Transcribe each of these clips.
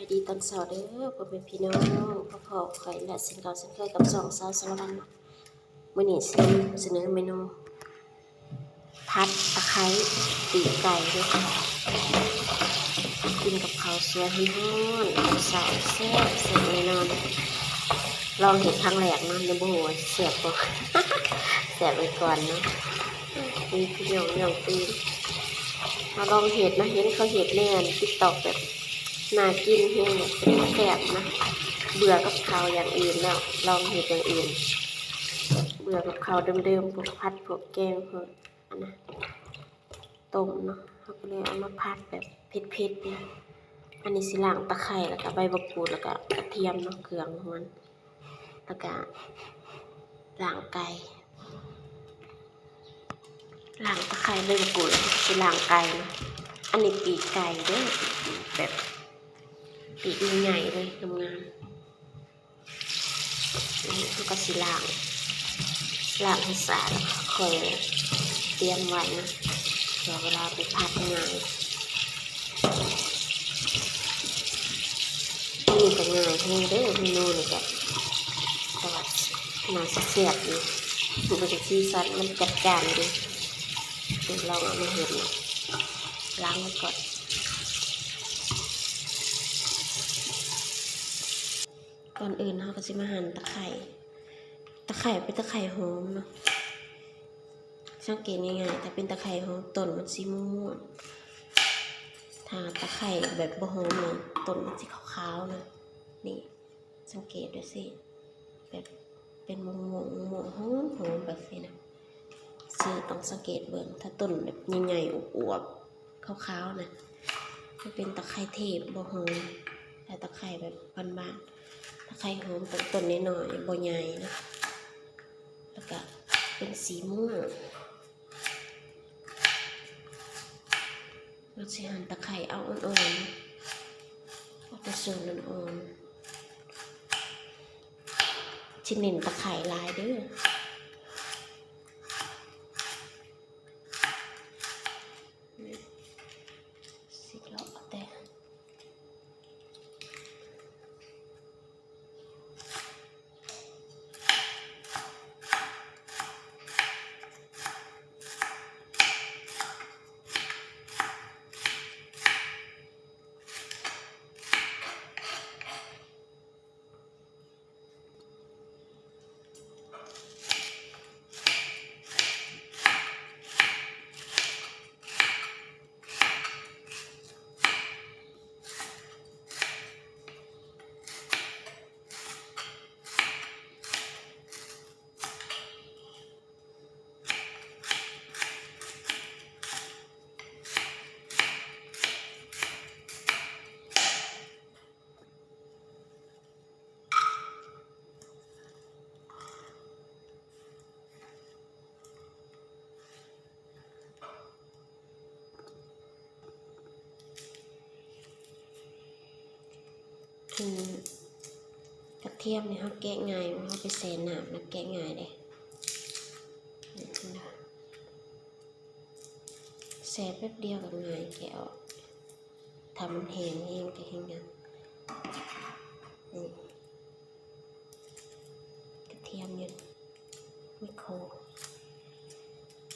ດີຕອນເຊົ້າເດີພໍ່ແມ່ພີ່ນ້ອງ ມາພໍ້ກັບຂ້ອຍອີກແລ້ວ ເຊັ່ນເກົ່າເຊັ່ນເຄີຍກັບຊ່ອງສາວສາລະວັນເນາະ. ມື້ນີ້ຊິນຳສະເໜີເມນູຜັດຕະໄຄປີ້ງໄກ່ເດີ ກິນກັບເຂົ້າສວຍຮ້ອນໆ ຕອນເຊົ້າແຊບໆ ແນ່ນອນ. ລອງເຮັດຄັ້ງແລກເນາະ ຍັງບໍ່ຮູ້ວ່າຊິແຊບບໍ່ ແຊບໄວ້ກ່ອນເນາະ. ນີ້ຄືຍ່ອງໆ ຕື່ມ ມາລອງເຮັດເນາະ ເຫັນເຂົາເຮັດໃນອັນຕິກຕັອກແບບ ໜ້າກິນແຮງ ແຊບນະ. ເບື່ອກັບເຂົ້າຢ່າງອື່ນແລ້ວ ລອງເຮັດຢ່າງອື່ນ ເບື່ອກັບເຂົ້າເດີມໆ ພວກຜັດ ພວກແກງ ພວກອັນນະ ຕົ້ມເນາະ. ເຮົາກໍເລີຍເອົາມາຜັດແບບເຜັດໆນະ. ອັນນີ້ຊິລ້າງຕະໄຄ ແລ້ວກະໃບບັກກູດ ແລ້ວກະກະທຽມເນາະ ເຄື່ອງຂອງມັນ ແລ້ວກະລ້າງໄກ່ ລ້າງຕະໄຄ ໃບບັກກູດ ຊິລ້າງໄກ່ເນາະ. ອັນນີ້ປີ້ງໄກ່ເດີ ແບບປີ້ງໃຫຍ່ໆເລີຍ ງາມໆ. ນີ້ເຮົາກໍຊິລ້າງ ລ້າງໃຫ້ສະອາດ ແລ້ວກໍຄ່ອຍຕຽມໄວ້ນະ ເພື່ອເວລາໄປຜັດງ່າຍ. ນີ້ກໍງ່າຍແຮງເດີ ເມນູນີ້ກໍ ແຕ່ວ່າໜ້າຊິແຊບຢູ່ ເບິ່ງສີສັນມັນຈັດຈ້ານດີ. ເດີ ລອງເອົາມາເຮັດເນາະ ລ້າງໄວ້ກ່ອນ. ກ່ອນອື່ນເຮົາກໍຊິມາຫັ່ນຕະໄຄ ຕະໄຄເປັນຕະໄຄຫອມເນາະ. ສັງເກດງ່າຍໆ ຖ້າເປັນຕະໄຄຫອມ ຕົ້ນມັນຊິມ່ວງໆ ຖ້າຕະໄຄແບບບໍ່ຫອມນີ້ ຕົ້ນມັນຊິຂາວໆນະ. ນີ້ ສັງເກດດູຊິ ແບບເປັນມ່ວງໆ ມ່ວງໆ ຫອມໆ ແບບຊີ້ນະ. ຊິຕ້ອງສັງເກດເບິ່ງ ຖ້າຕົ້ນແບບໃຫຍ່ໆ ອວບໆ ຂາວໆນະ ມັນເປັນຕະໄຄເທບ ບໍ່ຫອມ. ແຕ່ຕະໄຄແບບບ້ານໆ ຕະໄຄຫອມຕ້ອງຕົ້ນນ້ອຍໆ ບໍ່ໃຫຍ່ນະ ແລ້ວກະເປັນສີມ່ວງ. ເຮົາຊິຫັ່ນຕະໄຄເອົາອ່ອນໆ ເອົາແຕ່ສ່ວນອ່ອນໆ ຊິເນັ້ນຕະໄຄຫຼາຍເດີ. ຊິເລາະເອົາແຕ່ ອັນກະທຽມນີ້ເຮົາແກະງ່າຍ ເຮົາໄປແຊ່ນ້ຳແລ້ວແກະງ່າຍເດ້ ແຊ່ແປັບດຽວກໍງ່າຍແກະອອກ. ຖ້າມັນແຫ້ງແຮງກໍແຮງຫຍັງ ນີ້ ກະທຽມຢູ່ໄມໂຄຣ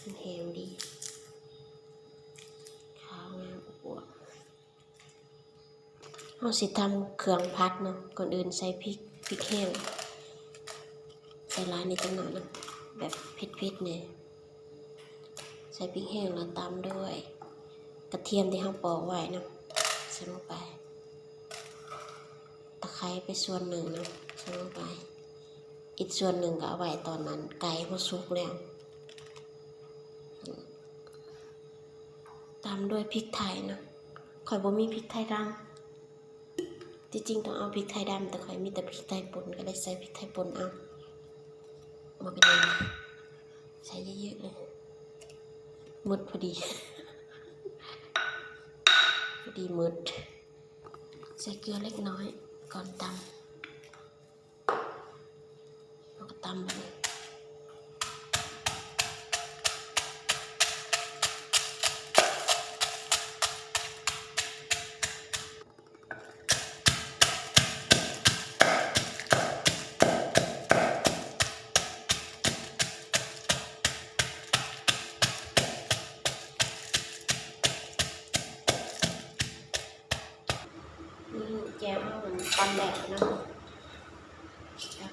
ມັນແຫ້ງດີ ຂາວງາມອວບ. ເຮົາຊິຕຳເຄື່ອງຜັດເນາະ ກ່ອນອື່ນໃສ່ພິກ ພິກແຫ້ງ ໃສ່ຫຼາຍແດ່ຈັກໜ້ອຍເນາະ ແບບເຜັດໆແດ່. ໃສ່ພິກແຫ້ງ ແລ້ວຕຳດ້ວຍກະທຽມທີ່ເຮົາປອກໄວ້ນຳ ໃສ່ລົງໄປ. ຕະໄຄໄປສ່ວນໜຶ່ງນຳ ໃສ່ລົງໄປ. ອີກສ່ວນໜຶ່ງກໍເອົາໄວ້ຕອນນັ້ນ ໄກ່ເຮົາສຸກແລ້ວ. ຕຳດ້ວຍພິກໄທນຳ ຂ້ອຍບໍ່ມີພິກໄທດຳ. ທີ່ຈິງຕ້ອງເອົາພິກໄທດຳ ແຕ່ຂ້ອຍມີແຕ່ພິກໄທປົ່ນ ກໍເລີຍໃສ່ພິກໄທປົ່ນເອົາ. ບໍ່ເປັນຫຍັງ ໃສ່ເຍີະໆເລີຍ ໝົດພໍດີ ພໍດີໝົດ. ໃສ່ເກືອເລັກນ້ອຍກ່ອນຕຳ. ເຮົາກໍຕຳແບບນີ້. ແຈ່ວເຮົາມັນຕຳແລ້ວເນາະ.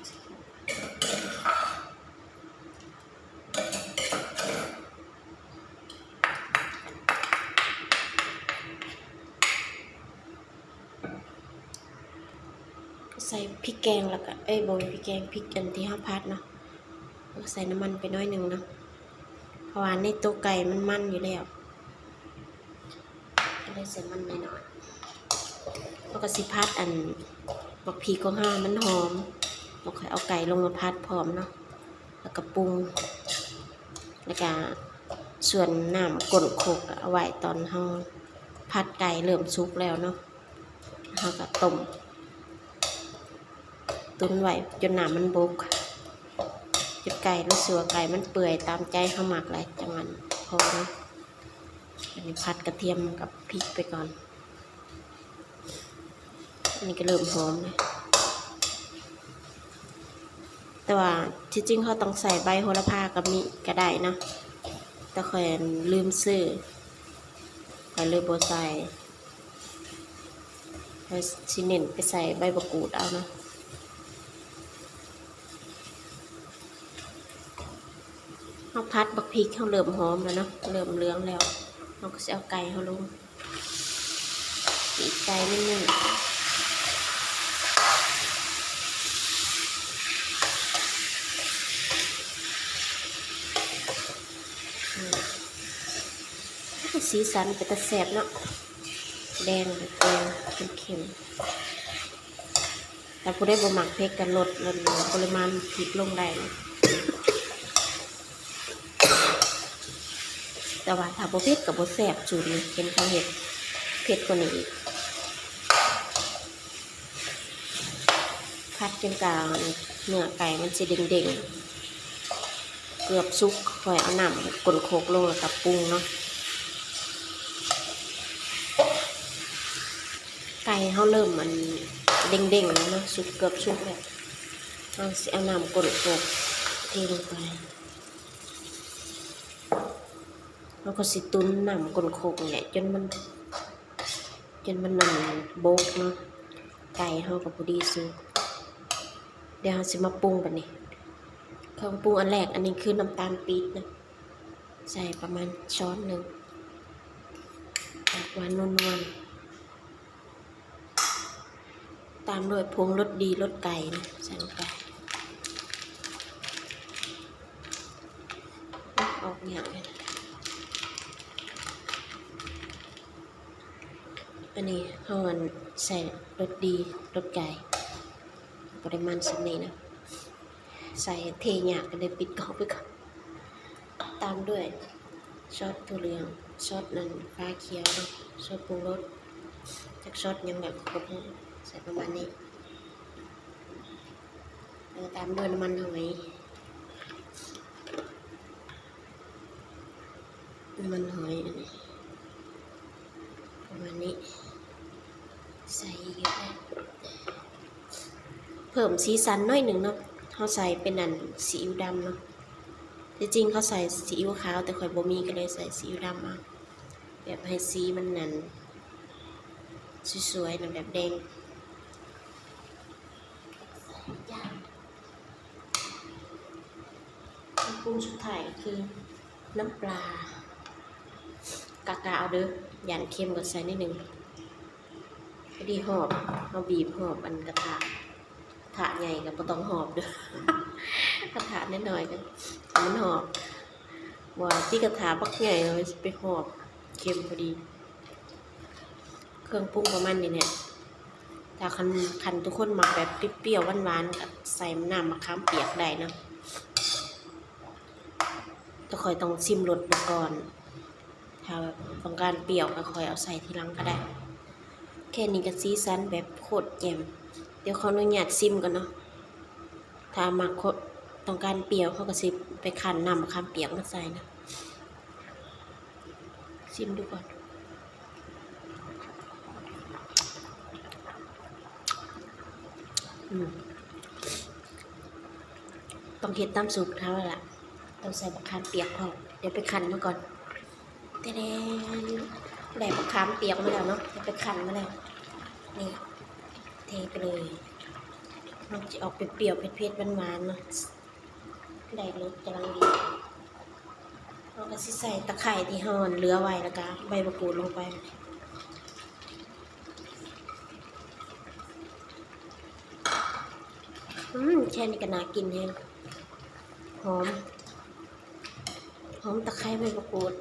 ໃສ່ພິກແກງ ແລ້ວກະ ເອີຍ ບໍ່ແມ່ນພິກແກງ ພິກອັນທີ່ເຮົາຜັດເນາະ ແລ້ວກະໃສ່ນ້ຳມັນໄປໜ້ອຍໜຶ່ງເນາະ ເພາະວ່າໃນໂຕໄກ່ມັນມັນຢູ່ແລ້ວ ກະເລີຍໃສ່ມັນໜ້ອຍໆ. ເຮົາກະຊິຜັດອັນບັກພິກຂອງເຮົາໃຫ້ມັນຫອມ ແລ້ວຄ່ອຍເອົາໄກ່ລົງມາຜັດພ້ອມເນາະ ແລ້ວກະປຸງ ແລ້ວກະສ່ວນນ້ຳກົ້ນຄົກເອົາໄວ້ຕອນເຮົາຜັດໄກ່ເລີ່ມສຸກແລ້ວເນາະ. ເຮົາກະຕົ້ມ ຕຸນໄວ້ຈົນນ້ຳມັນບົກ ຈົນໄກ່ ຫຼືຊິວ່າໄກ່ມັນເປື່ອຍຕາມໃຈເຮົາມັກແຫຼະ ຈັ່ງນັ້ນພໍເນາະ. ອັນນີ້ຜັດກະທຽມກັບພິກໄປກ່ອນ ອັນນີ້ກະເລີ່ມຫອມແລ້ວ ແຕ່ວ່າທີ່ຈິງເຮົາຕ້ອງໃສ່ໃບໂຫລະພາກັບນີ້ກະໄດ້ເນາະ ແຕ່ຂ້ອຍລືມຊື້ ຂ້ອຍເລີຍບໍ່ໃສ່. ຂ້ອຍຊິເນັ້ນໄປໃສ່ໃບບັກກູດເອົາເນາະ. ເຮົາຜັດບັກພິກ ເຮົາເລີ່ມຫອມແລ້ວເນາະ ເລີ່ມເຫຼືອງແລ້ວ ເຮົາກະຊິເອົາໄກ່ເຮົາລົງ ປີກໄກ່ໜຶ່ງ ສີສັນເປັນຕາແຊບເນາະ ແດງແດງເຂັ້ມໆ. ຖ້າຜູ້ໃດບໍ່ມັກເຜັດກະລົດ ລົດປະລິມານພິກລົງໄດ້ເນາະ ແຕ່ວ່າຖ້າບໍ່ເຜັດກະບໍ່ແຊບ ສູດນີ້ເຫັນເຂົາເຮັດເຜັດກວ່ານີ້ອີກ. ຜັດຈົນກວ່າເນື້ອໄກ່ມັນຊິເດັ່ງໆ ເກືອບສຸກ ຄ່ອຍເອົານ້ຳກົ້ນຄົກລົງ ແລ້ວກະປຸງເນາະ. ໄກ່ເຮົາເລີ່ມອັນເດັ່ງໆແລ້ວເນາະ ສຸກ ເກືອບສຸກແລ້ວ ເຮົາຊິເອົານ້ຳກົ້ນຄົກເທລົງໄປ. ເຮົາກະຊິຕຸນນ້ຳກົ້ນຄົກນີ້ແຫຼະ ຈົນມັນ ຈົນມັນອັນບົກເນາະ ໄກ່ເຮົາກະພໍດີສຸກ. ດຽວເຮົາຊິມາປຸງບາດນີ້ ເຄື່ອງປຸງອັນແລກ ອັນນີ້ຄືນ້ຳຕານປີບເນາະ ໃສ່ປະມານຊ້ອນໜຶ່ງ ອອກຫວານນົວໆ. ຕາມດ້ວຍຜົງລົດດີລົດໄກ່ນະ ໃສ່ລົງໄປ ອອກຍາກເລີຍ. ອັນນີ້ເຮົາອັນໃສ່ລົດດີລົດໄກ່ ປະລິມານສ່ຳນີ້ນະ ໃສ່ເທຍາກ ກະເລີຍປິດກ້ອງໄປກ່ອນ. ຕາມດ້ວຍຊອດຖົ່ວເຫຼືອງ ຊອດນັ້ນ ຝາຂຽວ ຊອດປຸງລົດ ຈັກຊອດຫຍັງແຫຼະ ຄົບໝົດ ໃສ່ປະມານນີ້. ແລ້ວຕາມດ້ວຍນ້ຳມັນຫອຍ ນ້ຳມັນຫອຍອັນນີ້ ປະມານນີ້ ໃສ່ອີກ ເພີ່ມສີສັນໜ້ອຍໜຶ່ງເນາະ. ເຮົາໃສ່ເປັນອັນຊີອິ້ວດຳເນາະ ທີ່ຈິງເຂົາໃສ່ຊີອິ້ວຂາວ ແຕ່ຂ້ອຍບໍ່ມີ ກະເລີຍໃສ່ຊີອິ້ວດຳເອົາ ແບບໃຫ້ສີມັນອັນ ສວຍໆນະ ແບບແດງ. ເຄື່ອງປຸງສຸດທ້າຍກະຄືນ້ຳປາ ກະກະເອົາເດີ ຢ້ານເຄັມກະໃສ່ໜ້ອຍໜຶ່ງ ພໍດີຫອບ. ເຮົາບີບຫອບອັນກະທະ ກະທະໃຫຍ່ກະບໍ່ຕ້ອງຫອບເດີ ກະທະນ້ອຍໆກະໃຫ້ມັນຫອບ ບໍ່ວ່າຕິກະທະບັກໃຫຍ່ເຮົາຊິໄປຫອບ ເຄັມພໍດີ. ເຄື່ອງປຸງປະມານນີ້ແຫຼະ ຖ້າຄັນ ຄັນທຸກຄົນມັກແບບປ່ຽວໆຫວານໆ ກະໃສ່ນ້ຳມະຂາມປຽກໄດ້ເນາະ ແຕ່ຂ້ອຍຕ້ອງຊິມລົດເບິ່ງກ່ອນ ຖ້າແບບຕ້ອງການປ່ຽວກະຄ່ອຍເອົາໃສ່ທີຫຼັງກະໄດ້. ແຄ່ນີ້ກະສີສັນແບບໂຄດແຈ່ມ. ດຽວຂໍອະນຸຍາດຊິມກ່ອນເນາະ ຖ້າມັກ ຕ້ອງການປ່ຽວ ເຮົາກະຊິໄປຄັ້ນນ້ຳມະຂາມປຽກມາໃສ່ນະ. ຊິມດູກ່ອນ ອືມ ຕ້ອງເຮັດຕາມສູດເຮົາແລ້ວລະ ຕ້ອງໃສ່ມະຂາມປຽກພ້ອມ. ດຽວໄປຄັ້ນມາກ່ອນ ແຕ່ແດ່ ໄດ້ມະຂາມປຽກມາແລ້ວເນາະ ໄປຄັ້ນມາແລ້ວ ນີ້ ເທໄປເລີຍ. ມັນຈະອອກເປັນປ່ຽວໆ ເຜັດໆ ຫວານໆ ເນາະ. ໄດ້ລົດກຳລັງດີ. ເຮົາກໍຊິໃສ່ຕະໄຄທີ່ເຮົາເຫຼືອໄວ້ ແລ້ວກໍໃບມະກູດລົງໄປ. ອືມ ແຄ່ນີ້ກໍໜ້າກິນແຮງ. ຫອມ ຫອມຕະໄຄໃບມະກູດ.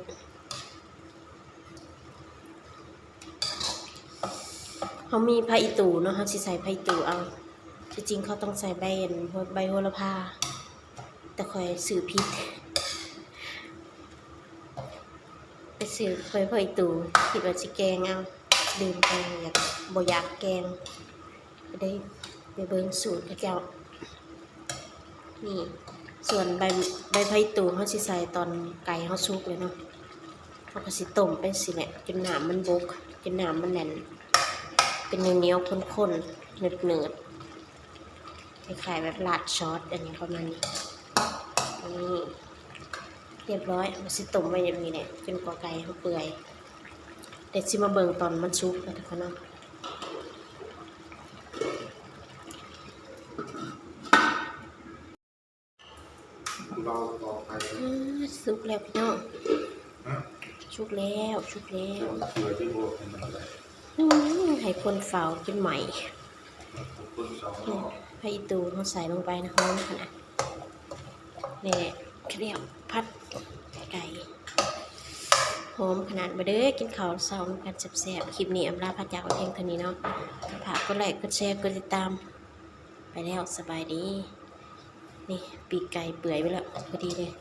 ເຮົາມີຜັກອີ່ຕູເນາະ, ເຮົາຊິໃສ່ຜັກອີ່ຕູເອົາ. ທີ່ຈິງເຂົາຕ້ອງໃສ່ໃບ ອັນ ໃບໂຫລະພາ ແຕ່ຂ້ອຍຊື້ຜິດ ໄປຊື້ໃບຜັກອີ່ຕູ ຄິດວ່າຊິແກງເອົາ, ລືມໄປ ຢາກ ບໍ່ຢາກແກງ. ໄປເດີ ໄປເບິ່ງສູດເຂົາເຈົ້າ. ນີ້ ສ່ວນໃບ ໃບຜັກອີ່ຕູເຮົາຊິໃສ່ຕອນໄກ່ເຮົາສຸກເລີຍເນາະ. ເຮົາກໍຊິຕົ້ມໄປຊີ້ແຫຼະ ຈົນນ້ຳມັນບົກ ຈົນນ້ຳມັນແໜ້ນ ເປັນໜຽວໆ ຂ້ນໆ ໜືດໆ ຄ້າຍໆ ແບບລາດຊອດ ອັນຫຍັງປະມານນີ້. ນີ້ ຮຽບຮ້ອຍ. ເຮົາຊິຕົ້ມໄວ້ແບບນີ້ແຫຼະ ຈົນກວ່າໄກ່ເຮົາເປື່ອຍ. ແຕ່ຊິມາເບິ່ງຕອນມັນສຸກເນາະ ທຸກຄົນເນາະ. ອືມ ສຸກແລ້ວພີ່ນ້ອງ. ຮະ? ສຸກແລ້ວ ສຸກແລ້ວ. ອືມ ໃຫ້ຄົນເຝົ້າຈົນໄໝ້. ຜັກອີ່ຕູເຮົາໃສ່ລົງໄປນະ ຫອມຂະໜາດ. ນີ້ແຫຼະ ເຂົາເອີ້ນຜັດໄກ່ ຫອມຂະໜາດ. ມາເດີ ກິນເຂົ້າເຊົ້ານຳກັນແຊບໆ. ຄລິບນີ້ອຳລາພາຈາກໄວ້ພຽງເທົ່ານີ້ເນາະ. ຝາກກົດໄລ ກົດແຊ ກົດຕິດຕາມ. ໄປແລ້ວ ສະບາຍດີ. ນີ້ ປີກໄກ່ເປື່ອຍໄປແລ້ວ ພໍດີເລີຍ.